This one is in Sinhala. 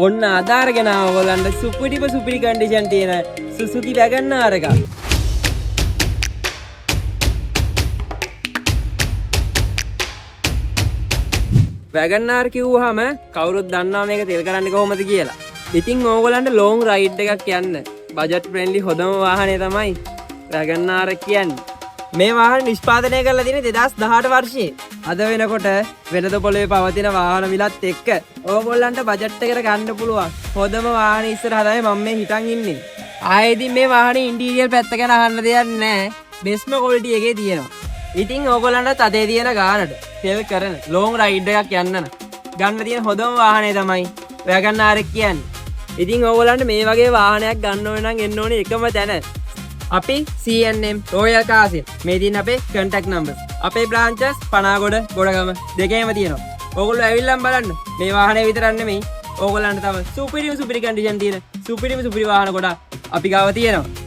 ඔන්න අද අරගෙන ආවා ඔයගොල්ලන්ට සුපිරිම සුපිරි කන්ඩිෂන් තියෙන Suzuki Wagon R එකක්. Wagon R කිව්වහම කවුරුත් දන්නවා මේක තෙල් කරන්නේ කොහොමද කියලා. ඉතින් ඕගොල්ලන්ට ලොං රයිඩ් එකක් යන්න බජට් ෆ්‍රෙන්ඩ්ලි හොඳම වාහනය තමයි Wagon R කියන්නේ. මේ වාහන නිෂ්පාදනය කරලා තියෙන්නේ 2018 වර්ෂයේ. අද වෙනකොට වෙළඳ පොළවේ පවතින වාහන මිලත් එක්ක ඕගොල්ලන්ට බජට් එකට ගන්න පුළුවන් හොඳම වාහන ඉස්සරහා තමයි මම මේ හිටන් ඉන්නේ. ආයෙ ඉතින් මේ වාහනේ ඉන්ටීරියර් පැත්ත ගැන අහන්න දෙයක් නෑ. බෙස්ම ක්වොලිටි එකේ තියෙනවා. ඉතින් ඕගොල්ලන්ට අතේ තියෙන ගානට තෙල් කරන ලොං රයිඩ් එකක් යන්න නම් ගන්න තියෙන හොඳම වාහනේ තමයි Wagon R කියන්නේ. ඉතින් ඕගොල්ලන්ට මේ වගේ වාහනයක් ගන්න ඕන නම් එන්න ඕනේ එකම තැන. අපි CNM Royal Car Sale. මේ තියෙන අපේ කන්ටැක්ට් නම්බර්ස්. අපේ බ්‍රාන්චස් පනාගොඩ, ගොඩගම දෙකේම තියෙනවා. ඕගොල්ලෝ ඇවිල්ලාම බලන්න. මේ වාහනේ විතරක් නෙමෙයි, ඕගොල්ලන්ට තව සුපිරිම සුපිරි කන්ඩිෂන් තියෙන සුපිරිම සුපිරි වාහන ගොඩක් අපි ගාව තියෙනවා.